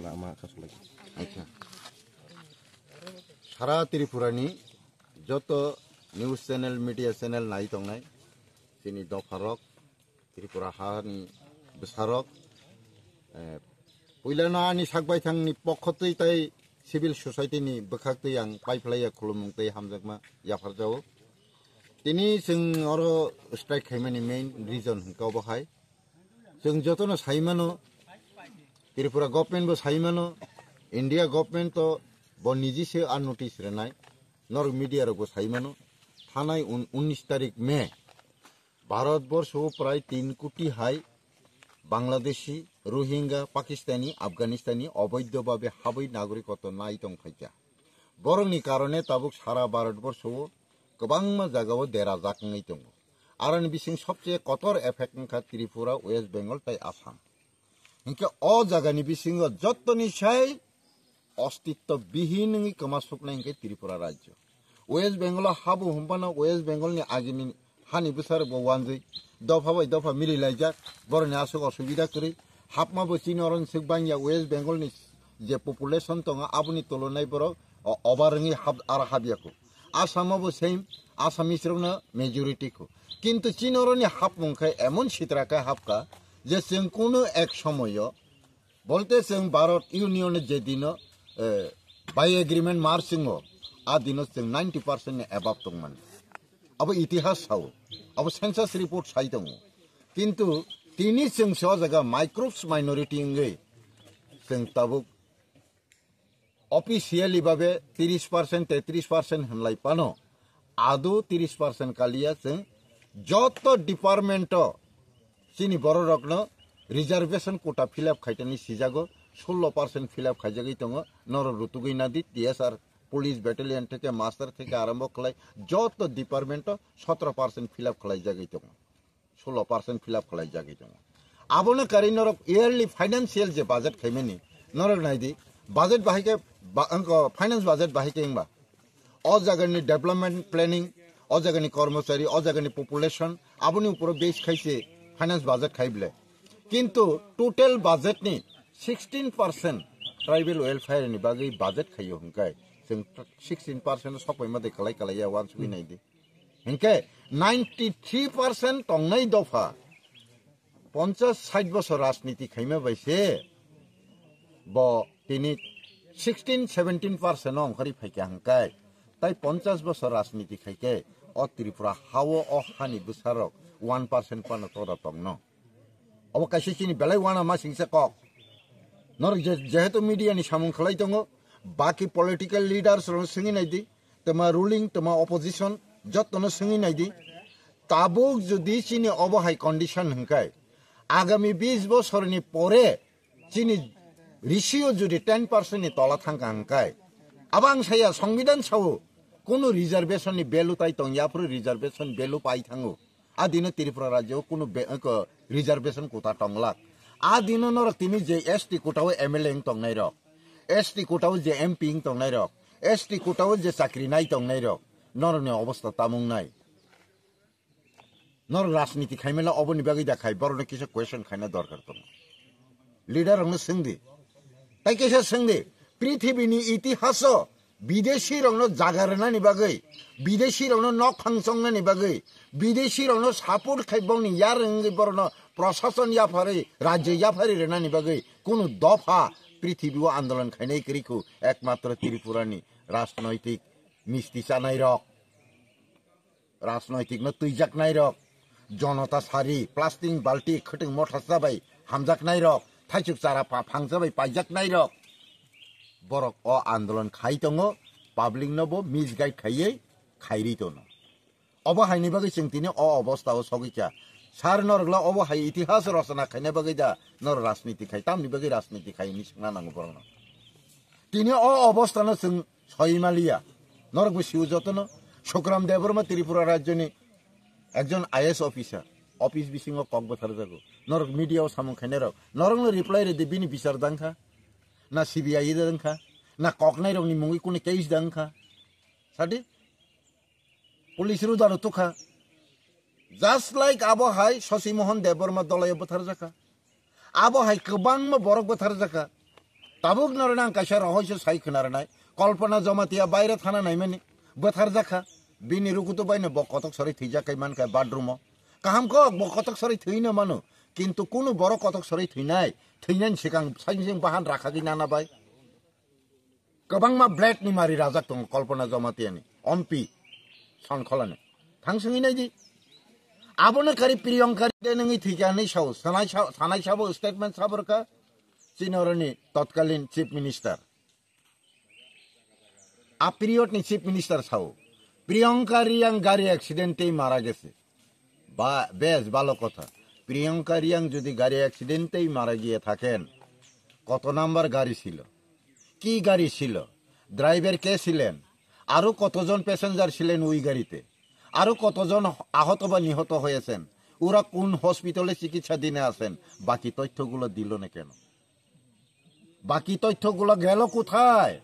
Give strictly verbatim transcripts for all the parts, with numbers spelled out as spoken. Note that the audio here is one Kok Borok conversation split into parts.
Lama kasulai. Acha. Sara Tripura ni joto news channel, media channel nai tongnai, chini dopharok, Tripura hani bwsarok, eh, puilano ani sakbaithangni pokhotwi tei civil society ni bwkhaktwi ang paiphlaiya khulumung tei hamjakma yapharjao. Tini chwng oro strike khaimani main reason hwnkhe obo hai. Chwng jotono sai mano, Tripura government bo sai mano, India government to bo niji se a notice renai, norok media rok bo sai mano. Thanai un-, unnish tarik May, Bharat borsho o prai tin koti hai Bangladeshi, Rohingya, Pakistani, Afghanistani oboidho bhabe habwi nagrikotw nai tong phaikha. Borokni karone tabuk sara Bharat borsho o kwbangma jagao derajak wngwi tongo. Aroni bising sobse kotor effect wngkha Tripura, West Bengal tei Assam. Hinkhe o jagani bisingo jottoni sai ostitto bihin wngwi kwma suknai hinkhe Tripura rajyo. West Bengal o habo hwnphano West Bengal ni agini hani bwsarok bo wanjwi dopha bai dopha mili laijak, boroni aswk osubida kwrwi. Hapma bo chini oro ni swk bangya West Bengal ni je population tongo, aboni tulonai borok o-, over wngwi hap-, aro hapya kho. Assam o bo same, Assamese rokno majority kho. Kintu chini oro ni hapmung khe emon sitra khe hapkha je chwng kunu ek somoyo, bolte chwng Bharat Union je dino, eh, by agreement mar chwngo, a dino chwng ninety percent ni above tongmani. Abo itihas sao, abo census report sai tongo. Kintu tini chwng se o jaga microbes minority wngwi chwng tabuk officially babe tris percent, tetris percent hwnlai pano, ado tris percent kaliya chwng joto department o chini bororokno reservation quota fill up khaitani sijago, sullo percent fill up khaijagwi tongo, norok rutugwi nadi, T S R, police battalion theke, master theke arombo khlai joto department o sotro percent fill up khlaijagwi tongo. Sullo percent fill up khlaijagwi tongo. Abono karwi norok yearly financial je budget khaimani, norok naidi, budget bahai khe ba-, wngkha finance budget bahai khe wngba. O jagani development planning, o jagani kormochari, o jagani population, aboni uporo base khaise finance budget khaible. Kintu total budget ni sixteen percent tribal welfare ni bagwi budget khaio hwnkhe, chwng sixteen percent sokpaima de kalai kalai ya wansugwi naidi. Hinkhe ninety three percent tongnai dopha, ponchas sait bosor rajniti khaima bai se bo tini sixteen seventeen percent no ongkhorwi phaikha hwnkhe, tai ponchas bosor rajniti khaikhe o Tripura hao o hani bwsarok one percent phano tora tongno. Obo kaisa chini belai uanama singsa kok. Norok je, jehetu media ni samung khlai tongo, baki political leaders rok swngwi naidi, tama ruling, tama opposition, jottono swngwi naidi. Tabuk jodi chini obo hai condition hwnkhe, agami bis bosorni pore chini ratio jodi ten percent ni tola thangkha hwnkhe, abo ang saya, Songbidan sao, kunu reservation ni value tai tongya, aphuru reservation value pai thango. A dino Tripura rajyo kunu be-, ko, reservation quota tonglak. A dino norok tini je S T quota o M L A wng tongnai rok, S T quota o je M P wng tongnai rok, S T quota o je chakri nai tongnai rok, Norokni obostha tamung nai. Norok rajniti khaimano oboni bagwi da khai, borokno kisa question khaina dorkar tongo. Leader rokno swngdi. Tai kisa swngdi, prithibini itihaso bidesi rokno jaga rwnani bagwi, bidesi rokno nok phangsongnani bagwi, bidesi rokno support khai bongni yar wngwi borokno prosason yapharwi, rajyo yapharwi rwnani bagwi kunu dopha prithibio andolon khainai kwrwi khu, ekmatro Tripurani rajnoitik misti chanai rok. Rajnoitik no twijak nai rok, jonota sari, plastic balti, khwtwng motha chabai hamjak nai rok, thaichuk chara pa phangsa bai paijak nai rok. Borok o andolon khai tongo, public no bo misguide khaiwi khairi tono. Obo haini bagwi chwng tini o obostha o sogwi kha. Sir norok la obo hai itihas rosona khaina bagwi da norok rajniti khai, tamni bagwi rajniti khai hinwi swngna nango borokno. Tini o obostha no chwng soi maliya. Norok bo siu jotono Sukram Debbarma Tripura rajyoni ekjon I A S officer, office bisingo kok bwthar jago. Norok media o samung khainai rok, norok no reply redi, bini bichar dang kha, na C B I dang kha, na koknai rokni mungwi kunu case dang kha. Sadi police rudaro tukha. Just like abo hai Shashi Mohan Debbarma dolayo bwthar jakha. Abo hai kwbangma borok bwthar jakha. Tabuk norok ang kaisa rohoi se sai khna rwnai. Kalpana Jamatia baire thana naimani bwthar jakha. Bini rukutu baino bo kotok sori thwijak kai mankha bathroom o. Kaham kok bo kotok sori thwino mano. Kintu kunu borok kotok sori thwinai. Thwinani sikang saising bahan rakha gwi nana bai. Kwbangma blade ni mari rajak tongo Kalpana Jamatia ni, ompi, Sonkhola ni. Thang swngwi nai di. Abono kari Priyanka de nangwi thwikha hinwi sao, sanai sao, sanai sabo statement saborkha Chinoroni totkalin Chief Minister. A period ni Chief Minister sao, Priyanka Riyang gari accident tei mara gese. Ba, বেশ ভালো কথা। প্রিয়ঙ্কা রিয়াং যদি গাড়ি অ্যাক্সিডেন্টেই মারা গিয়ে থাকেন, কত নাম্বার গাড়ি ছিল, কি গাড়ি ছিল, ড্রাইভার কে ছিলেন, আরো কতজন প্যাসেঞ্জার ছিলেন ওই গাড়িতে, আরো কতজন আহত বা নিহত হয়েছেন, ওরা কোন হসপিটালে চিকিৎসাধীনে আছেন, বাকি তথ্যগুলো দিল না কেন? বাকি তথ্যগুলো গেল কোথায়?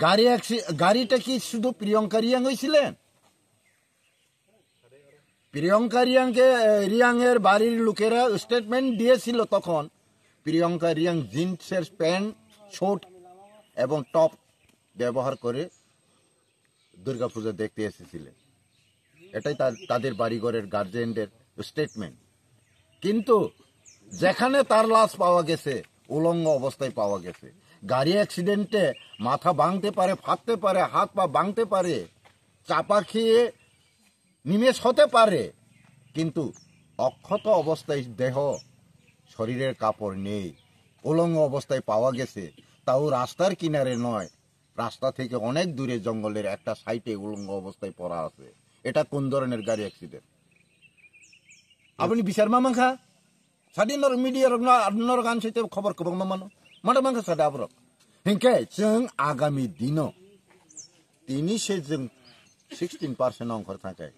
গাড়ি অ্যাক্সি-, গাড়িটা কি শুধু প্রিয়ঙ্কা রিয়াং হয়েছিলেন? প্রিয়ঙ্কা রিয়াংকে, এ, রিয়াংয়ের বাড়ির লোকেরা স্টেটমেন্ট দিয়েছিল তখন। প্রিয়ঙ্কা রিয়াং জিন্সের প্যান্ট, শর্ট এবং টপ ব্যবহার করে দুর্গাপূজা দেখতে এসেছিলেন। এটাই তার, তাদের বাড়িঘরের গার্জিয়ানদের স্টেটমেন্ট। কিন্তু যেখানে তার লাশ পাওয়া গেছে, উলঙ্গ অবস্থায় পাওয়া গেছে। গাড়ি অ্যাক্সিডেন্টে মাথা ভাঙতে পারে, ফাটতে পারে, হাত পা ভাঙতে পারে, চাপা খেয়ে নিমেষ হতে পারে, কিন্তু অক্ষত অবস্থায় দেহ, শরীরের কাপড় নেই, উলঙ্গ অবস্থায় পাওয়া গেছে, তাও রাস্তার কিনারে নয়, রাস্তা থেকে অনেক দূরে জঙ্গলের একটা সাইডে উলঙ্গ অবস্থায় পড়া আছে। এটা কোন ধরনের গাড়ি accident? Aboni bisar ma mankha? Sadi norok media rok no, norok ang site khobor kwbangma mano. Mada mankha sadi aborok. Hinkhe chwng agami dino tini se chwng sixteen percent ongkhor thangkhe,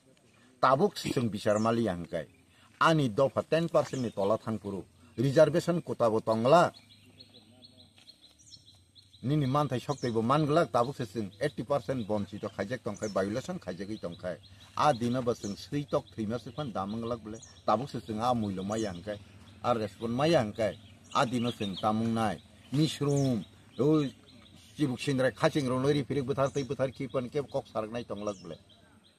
tabuk se chwng bisar maliya hinkhe ani dopha ten percent ni tola thangphuru reservation quota bo tongla. Nini manthai soktwi bo man glak, tabuk se chwng eighty percent bonchito khaijak tongkhai, violation khaijagwi tongkhai. A dino bo chwng switok thwima se phan da man glak bole, tabuk se chwng a muilo maya hwnkhe, a respond maya hwnkhe, a dino chwng tamung nai. Misrum, o chibuk sindrai khaching rok lori phirik bwthar tei bwthar khi pan kebo kok sarak nai tong glak bole.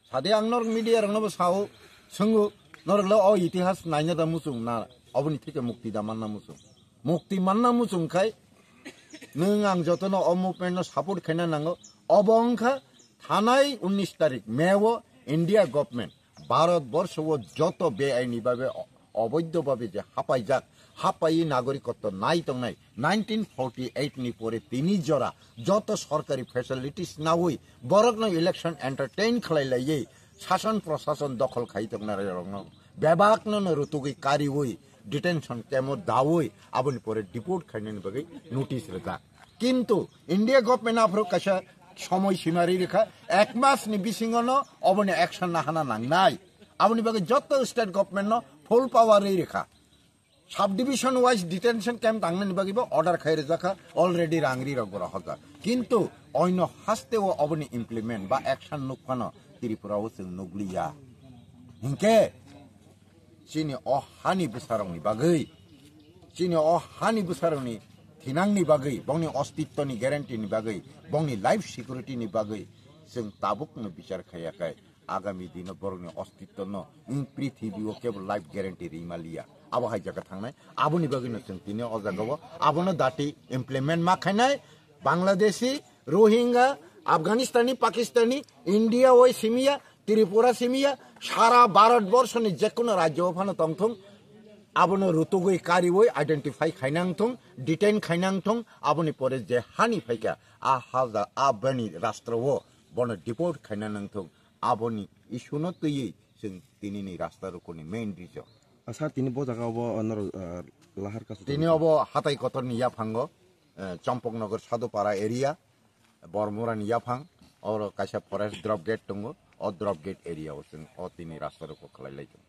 Sadi ang norok media rokno bo sao, swngo, norok le o itihas naina da muchung na, oboni thike mukti da manna muchung. Mukti manna muchung khai, nwng ang jotono o movement no support khaina nango. Obo wngkha thanai unnish tarik May o India government Bharat borsho o joto beaini babe o-, oboidho babe je hapaijak, hapai nagorikotto nai tongnai nineteen forty eight ni pore tini jora joto sorkari facilities naui borokno election entertain khlai laiwi sason prosason dokhol khai tongnai rokno bebakno no rutugwi kariui detention camp o daui aboni pore deport khainani bagwi notice rwjak. Kintu India government aphuru kaisa somoi sima ri rikha, ek mas ni bisingo no oboni action nahana nangnai. Aboni bagwi joto state government no full power ri rikha. Sub division wise detention camp tangnani bagwi bo order khai rwjakha, already rang ri rok bo rohorjak. Kintu oino haste o oboni implement ba action nukphano Tripura o chwng nukliya. Hinkhe chini o hani bwsarokni bagwi, chini o hani bwsarokni thinangni bagwi, bongni ostitwni guarantee ni bagwi, bongni life security ni bagwi chwng tabukno bichar khaiya khai. Agami dino borokni ostitwno wng prithibi o kebo life guarantee rima liya. Abo hai jaga thangnai. Aboni bagwino chwng tini o jaga o abono dati implement ma khainai. Bangladeshi, Rohingya, Afghanistani, Pakistani, India o simiya, Tripura simiya, sara Bharat borso ni jekono rajyo o phano tongthung. Abono rutugwi kariwi identify khainang thung, detain khainang thung. Aboni pore je hani phaikha, a haja, a bani rastro o bono deport khaina nang thung. Aboni issue no twiwi chwng tinini rasta rokoni main reason. Ah, sir, tini bo jaga o bo, ah, norok, ah, lahar kasu Tini obo hatai kotorni yaphango, eh, Champaknagar Sadhupara area, Bormurani yaphang, oro kaisa forest drop gate tongo, o drop gate area o chwng o tini rasta rokho khlai lai tongo.